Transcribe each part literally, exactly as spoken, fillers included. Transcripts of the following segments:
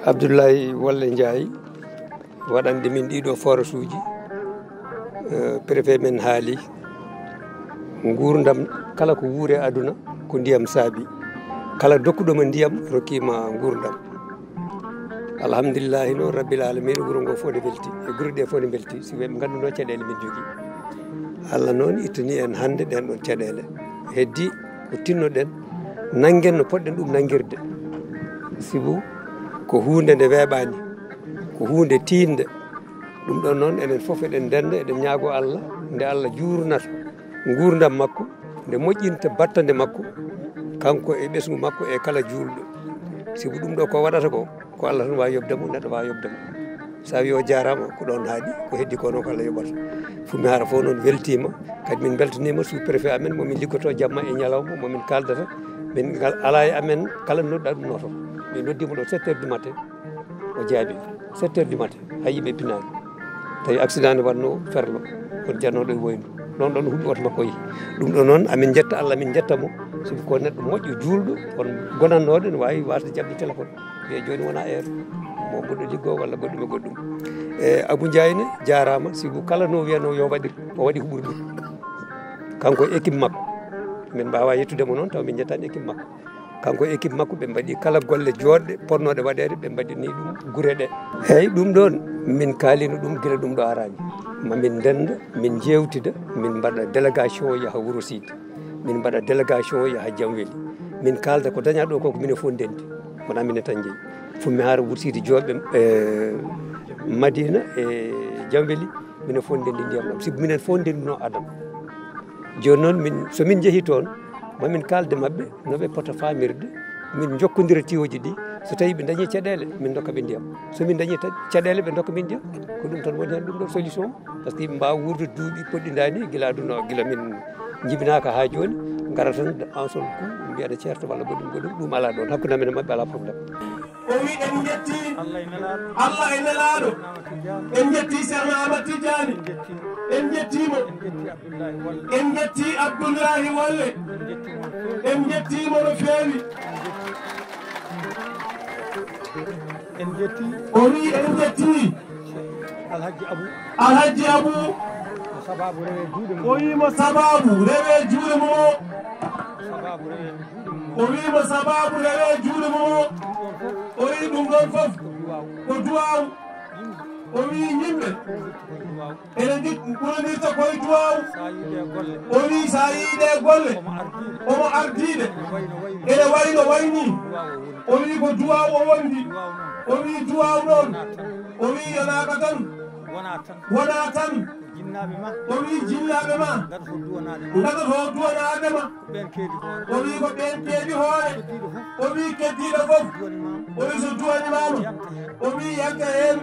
Abdoulaye Wolle Ndiaye, waɗande min ɗiɗo forage uji. Eh, préfet men haali, nguurndam kala ko wuuri e aduna ko ndiyam saabi. Kala dokkuɗo ma ndiyam rokkima nguurndam. Alhamdulillahi noon, Rabbil Alamina, wuro ngo fof ne welti, e gure ɗe fof ne mbelti, si ɓe ngannduno caɗeele min jogii. Allah noon ittani en hannde ɗen ɗon caɗeele. Heddi ko tinnoɗen, nanngen no poɗɗen ɗum nanngirde. Sibu ko huunde nde weeɓaani, ko huunde tiiɗnde. Ɗum ɗon noon, enen fof eɗen ndennda, eɗen ñaagoo Allah, nde Allah juurnata nguurndam makko, nde moƴƴinta battande makko, kanko e ɓesngu makko e kala juulɗo. Sibu ɗum ɗo ko waɗata ko, ko Allah tan waawi yoɓde mo, neɗɗo waawi yoɓde mo. So a wii o jaaraama, ko ɗoon haaɗi, ko heddi ko noon ko Allah yoɓata. Fummi Hara fof noon weltiima, kadi min mbeltaniima sous-préfet amen, mo min liggotoo jamma e ñalawma, mo min kaaldata, min ngal alaa e amen kala nodda ɗum noto. Min noddiima ɗo sept heures du matin, o jaabi, sept heures du matin, hay yimɓe pinaani. Tawi accident ne waɗno ferlo, on jannooɗo e woyndu. Noon ɗon huɓɓi oto makko o yehi. Ɗum ɗo noon, amin njetta Allah, min njetta mo, sabu ko neɗɗo moƴƴo, juulɗo, on gonannooɗo ne waawi wasde jaɓde téléphone. Wiya jooni wona heure, mo mboɗo liggoo walla goɗɗum e goɗɗum. E Abou Ndiaye ne jaaraama, sibu kala no wiyanoo yo waɗir, o waɗi ko ɓuri ɗum. Kanko e équipe makko. Min mbaawaa yettude mo noon, taw min njettaani équipe makko. Kanko e équipe makko, ɓe mbaɗi kala golle jooɗɗe potnooɗe waɗeede, ɓe mbaɗini ɗum gure ɗe. Eeyi, ɗum ɗoon, min kaalino ɗum gila ɗum ɗo araani. Ma min ndennda, min njeewtida, min mbaɗa délégation yaha Wuro Siidi. Min mbaɗa délégation yaha Jamweli. Min kaalda ko dañaa ɗo ko, ko minen fof ndenndi. Wonaa minen tan njeyi. Fummi Hara, Wuro Siidi, Jooɓe, e Madina, e Jamweli, minen fof ndenndi ndiyam ɗam. Sibu minen fof ndenndunoo Adam. Jooni noon, min, so min njehii toon, ma min kaalde maɓɓe no ɓe pota faamirde, min njokkondira tiwooji ɗi. So tawii ɓe ndañii caɗeele, min ndokka ɓe ndiyam. So min ndañii ta-, caɗeele, ɓe ndokka min ndiyam. Ko ɗum tan woni heen, ɗum ɗo solution. Par ce que yimɓe mbaawa wuurde duuɓi poɗɗi ndaani, gila aduna o, gila min njibinaaka haa jooni, ngara tan en seul coup, mbiya ne ceerta walla goɗɗum, goɗɗum, ɗum alaa ɗoon. Hakkunde amen e maɓɓe alaa problème. O wi en njetti Allah e Nelaaɗo. En njetti Ceerno Ahmad Tidiane. En njetti mo. En njetti Abdullahi Wolle. En njetti mo no feewi. En njetti. O wi en njetti. Alhaji Abu. Alhaji Abu. Ko sababu rewe juuɗe mum. O wi mo sababu rewe juuɗe mum o. Ko sababu rewe juuɗe mum o. O wi mo sababu rewe juuɗe mum o. O wi ɗum ɗon fof ko duwaaw. O wi yimɓe ene nji-, ɓurondirta koye duwaaw. O wi so a yii ɗe golle, omo ardiiɗe, ene wayno wayni. O wi ko duwaaw o wondi. O wi duwaaw noon, o wi yonaaka tan, wona tan. O wi jinnaaɓe ma ngadotoo duwanaade ma. O wi ko ɓeen keedi hoore. O wi keddiiɗo fof. O wi so duwanimaama. O wi yalta heen.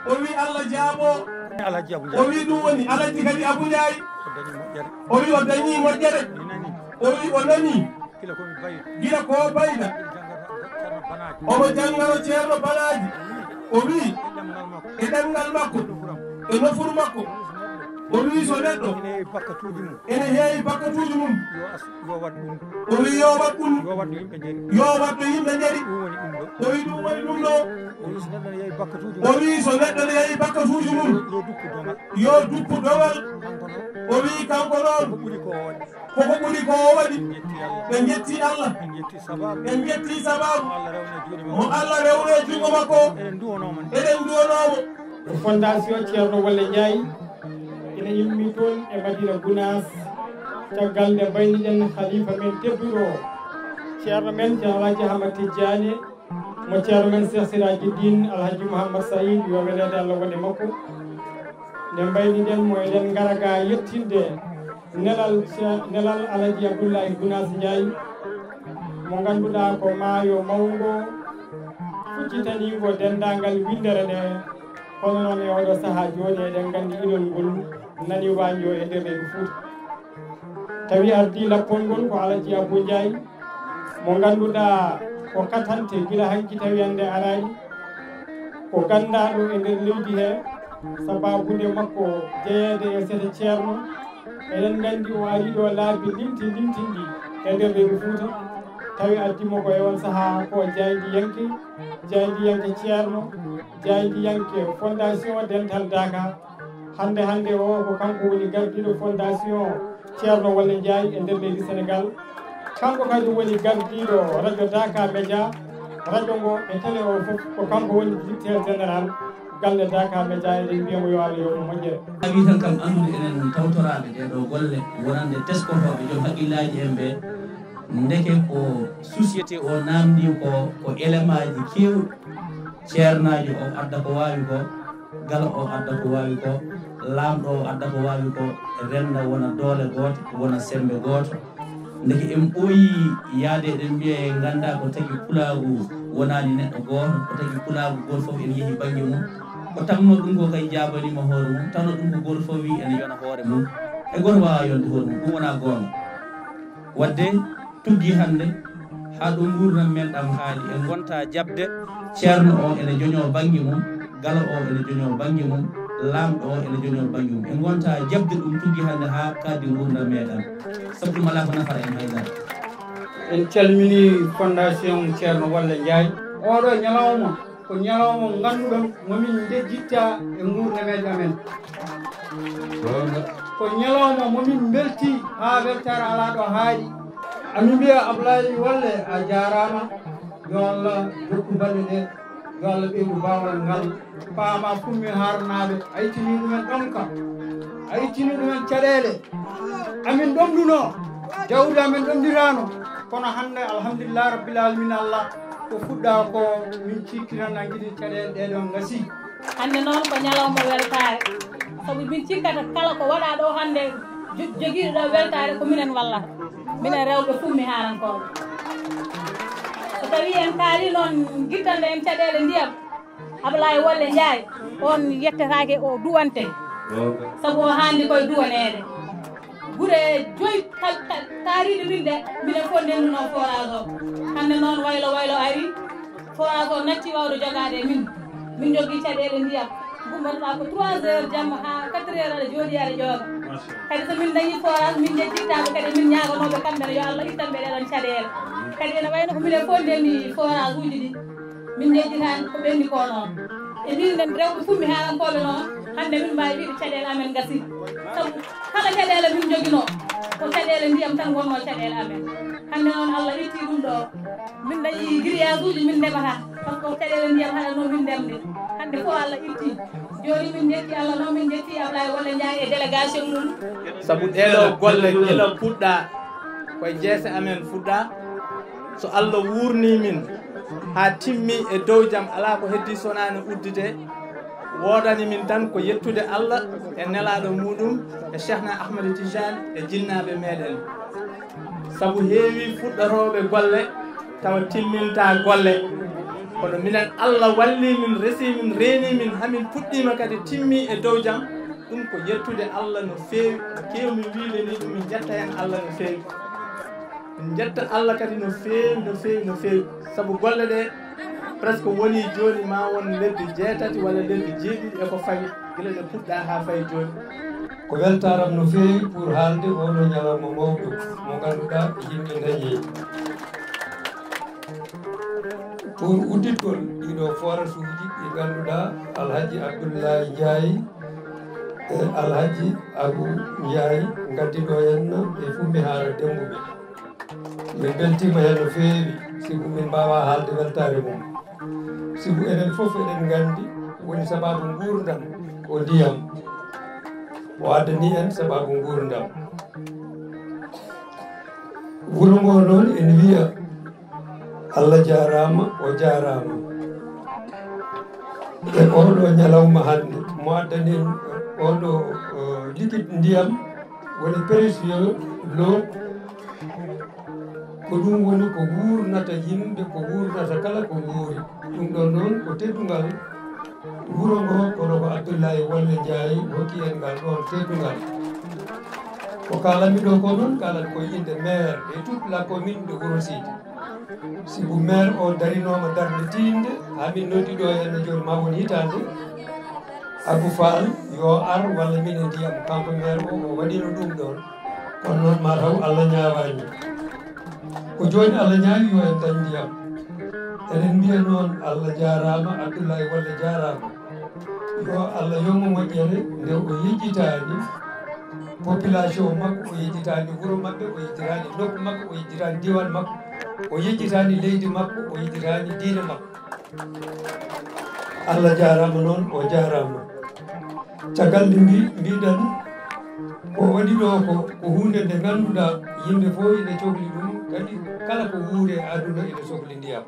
O wi Allah jaabo. O wi ɗum woni Alhaji kadi Abu Ndiaye. O wi o dañii moƴƴere. O wi o nanii. Gila ko bayda. Omo janngano Ceerno Banaaji. O wi e ɗemngal makko, e nofuru makko. O wi so neɗɗo ene heewi bakkatuuji mum. O wi yo waɗ ɗum. Yo waɗ ɗo yimɓe njari. O wi ɗum woni ɗum ɗo. O wi so neɗɗo ne yehi bakkatuuji mum, yo duppu dogal. O wi kanko noon, koko ɓuri ko o waɗi. Ɓe njetti Allah. Ɓe njetti sababu mo Allah rewno e junngo makko. Eɗen nduwanoo mo. Ko Fondation Ceerno Wolle Ndiaye ina immi toon e Madina Gunaas, caggal nde mbayniɗen halifa men tedduɗo o, ceerno men, Ceerno Alhaji Ahmad Tidiane, mo ceerno men Cheikh Siraji Din Alhaji Mouhammad Saïd, yo weleede Allah won e makko. Nde mbayniɗen mo, eɗen ngara ga yettinde nelal ce-, nelal Alhaji Abdoulaye Gunaas Ndiaye, mo ngannduɗaa ko maayo mawngo, fuccitaniingo denndaangal winndere nde. Kono noon, e oɗo sahaa jooni, eɗen nganndi iɗol ngol nani wañño e nder reedu Fuuta. Tawi ardii lappol ngol ko Alhaji Abou Ndiaye, mo ngannduɗaa ko katante gila hanki tawi hannde araani. Ko ganndaaɗo e nder leydi he, sabaabu nde makko jeyeede e sete ceerno, Eɗen nganndi o ari ɗo laabi limti limtinɗi e nder leydi Fuuta. Tawi addimo ko e on sahaa ko jaayndiyanke, jaayndiyanke ceerno, jaayndiyanke Fondation Dental Daaka. Hannde hannde o ko kanko woni gardiiɗo Fondation Ceerno Walle Njaay e nder leydi Senegal. Kanko kadi woni gardiiɗo radio Daaka Média, radio ngo e télé o fof ko kanko woni directeur général galle Daaka Média. Eɗen mbiya mo yo Allah yo ɗum moƴƴere. Tawi tan kam anndude enen tawtoraaɓe ɗee ɗoo golle wonande teskotooɓe joom haqqillaaji en ɓe, ndeke ko société o naamndii ko, ko élémentji keewɗi. Ceernaajo o adda ko waawi ko, galo o adda ko waawi ko, laamɗo o adda ko waawi ko, rennda wona doole goote, wona semmbe gooto. Ndeke en ɓooyi yaade eɗen mbiya en nganndaa ko tagi pulaagu wonaani neɗɗo gooto, ko tagi pulaagu gooto fof ene yehi bannge mum. Ko tagno ɗum ko kay jaabaniima hoore mum, tagno ɗum ko gooto fof wii ene yona hoore mum. E gooto waawaa yonde hoore mum, ɗum wonaa goonga. Wadde tuggi hannde haa ɗo nguurndam men ɗam haali, en ngonta jaɓde ceerno o ene joñoo bannge mum, galo o ene joñoo bannge mum, laamɗo o ene joñoo bannge mum. En ngonta jaɓde ɗum tuggi hannde haa kaddi nguurndam meɗen. Sabu ɗum alaa ko nafata en hay dara. En calmini Fondation Ceerno Walle Njaay. Oɗo ñalawma ko ñalawma ngannduɗon mo min njejjitta e nguurnameeje amen. Ko ñalawma mo min mbelti haa weltaare alaa ɗo haaɗi. Ami mbiya Ablaye Walle a jaaraama. Yo Allah jokku balɗe ɗe. Yo Allah ɓeydu baawal ngal. Paama fummi haaranaaɓe a ittini ɗumen ɗonka. A ittini ɗumen caɗeele. Amin ɗomɗuno, jawdi amin ɗomɗirano, kono hannde alhamdulillah rabbil alamin Allah ko fuɗɗa ko min cikkinan an giɗin caɗeele ɗe ɗon ngasi. Hannde noon ko ñalawma weltaare, sabu min cikkata kala ko waɗa ɗo hannde jo-, jogiiɗo ɗo weltaare ko minen wallata, minen rewɓe fummi haarankooɓe. So tawi en kaali noon guittande en caɗeele ndiyam, Ablaye Walle Njaay, on yettetaake o duwante. Sabu o haandi koye duwaneede. Gure joyi ka-, ka-, kaariiɗe min de, minen fof ndennduno forage o. Hannde noon waylo waylo ari, forage o natti wawde jogaade e min. Min jogii caɗeele ndiyam. Gummotoo ko trois heures jamma haa quatre heures aɗa jooɗii aɗa jooga. Kadi so min dañii forage, min njejjitaɓe kadi, min ñaaganooɓe kamɓe ne yo Allah ittan ɓe ɗee ɗoon caɗeele. Kadi ene wayno ko minen fof ndenndi forage uji ɗi. Min njedditaani ko ɓenndi ko noon. E min nen rewɓe fummi haarankooɓe noon, hannde min mbaawi wiide caɗeele amen ngasii. Sabu kala caɗeele min njoginoo, ko caɗeele ndiyam tan wonnoo caɗeele amen. Hannde noon Allah itti ɗum ɗo. Min dañi grillage uji min ndeɓata, par ce que caɗeele ndiyam haɗatnoo min ndemde. Hannde fof Allah itti. Jooni min njetti Allah noon, min njetti Ablaye Walle Njaay e délégation mum. Sabu ɗee ɗoo golle gila puɗɗa, koye jeese amen fuɗɗa. So Allah wuurnii min haa timmi e dow jam, alaa ko heddii so wonaa no udditee, woodani min tan ko yettude Allah e nelaaɗo muuɗum e Cheikhna Ahmad Tijaan e jinnaaɓe meeɗen. Sabu heewii fuɗɗotooɓe golle tawa timmintaa golle. Kono minen Allah wallii min, resii min, reenii min, haa min puɗɗiima kadi timmii e dow jam. Ɗum ko yettude Allah no feewi, ko keewmi wiyde ni, ɗum min njetta heen Allah no feewi. Min njetta Allah kadi no feewi, no feewi, no feewi. Sabu golle ɗe presque woni jooni ma won lebbi jeetati walla lebbi jeeɗiɗi e ko fawi, gila ɗe puɗɗa haa fayi jooni. Ko weltaaram no feewi pour haalde oɗo ñalawma mawɗo mo ngannduɗaa yimɓe ndañi. Pour udditgol ɗiɗo forage uji ɗi ngannduɗaa Alhaji Abdoulaye Ndiaye e Alhaji Abou Ndiaye ngaddi ɗo henna e Fummi Haara Dembo ɓe. Min mbeltiima heen no feewi, sibu min mbaawaa haalde weltaare mum. Sibu enen fof eɗen nganndi woni sabaabu nguurndam ko ndiyam. O addani en sabaabu nguurndam. Wuro ngo noon ene wiya Allah jaaraama, o jaaraama. E oɗo ñalawma hannde, mo addani en oɗo, o, likit ndiyam, woni précieux l'eau, ko ɗum woni ko wuurnata yimɓe, ko wuurnata kala ko wuuri. Ɗum ɗon noon ko teddungal wuro ngo, kono ko Abdoulaye Walle Ndiaye hokki en ngal ɗon teddungal. Ko kaalanmi ɗo ko noon, kaalan ko innde maire et toute la commune de Wuro Sidi. Sibu maire o darinooma darnde tiiɗnde, haa min noddi ɗo heen no jooni ma won hitaande. Abou Fall, yo ar walla minen ndiyam, kanko maire o, o waɗino ɗum ɗon. Kono noon, ma taw Allah ñaawaani. Ko jooni Allah ñaawi, yo en dañ ndiyam. Eɗen mbiya noon, Allah jaaraama, Abdoulaye Walla jaaraama. Yo Allah yommo moƴƴere nde o yejjitaani population makko, o yejjitaani wuro maɓɓe, o yejjitaani nokku makko, o yejjitaani diiwaan makko, o yejjitaani leydi makko, o yejjitaani diine makko. Allah jaaraama noon, o jaaraama. Caggal nde mbi-, mbiɗen, ko waɗi ɗo ko, ko huunde nde ngannduɗaa yimɓe fof ina cokli ɗum, kadi kala ko wuuri e aduna ina sokli ndiyam.